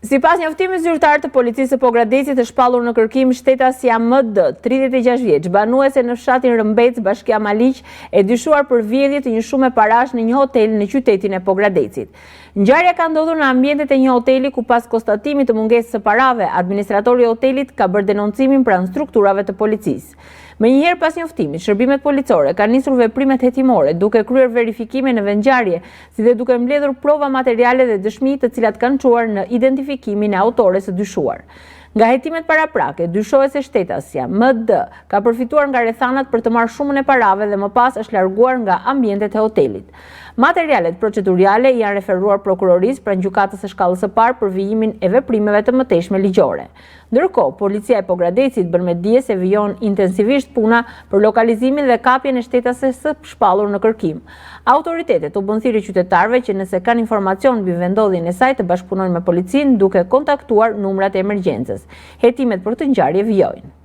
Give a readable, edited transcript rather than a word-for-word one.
Sipas njoftimit zyrtar të Policisë së Pogradecit është shpallur në kërkim shtetasja MD, 36 vjeç, banuese në fshatin Rëmbec, Bashkia Maliq, e dyshuar për vjedhje të një shume parash në një hotel në qytetin e Pogradecit. Ngjarja ka ndodhur në ambientet e një hoteli ku pas konstatimit të mungesës së parave, administratori i hotelit ka bërë denoncimin pranë strukturave të policisë. Menjëherë pas njoftimit, shërbimet policore kanë nisur veprimet hetimore, duke kryer verifikime në vendngjarje, si dhe duke mbledhur prova materiale dhe dëshmi të cilat kanë çuar në identifikimin e autores së dyshuar. Nga hetimet paraprake, dyshohet se shtetasja, MD, ka përfituar nga rrethanat për të marrë shumën e parave dhe më pas është larguar nga ambientet e hotelit. Materialet proceduriale i janë referuar Prokurorisë pranë Gjykatës së Shkallës së Parë për vijimin e veprimeve të mëtejshme ligjore. Ndërkohë, Policia e Pogradecit bën me dije se vijon intensivisht puna për lokalizimin dhe kapjen e shtetases së shpallur në kërkim. Autoritetet u bën thirrje qytetarëve që nëse kanë informacion mbi vendndodhjen e saj të bashkëpunojnë me policinë duke kontaktuar numrat e emergjencës. Hetimet për këtë ngjarje vijojnë.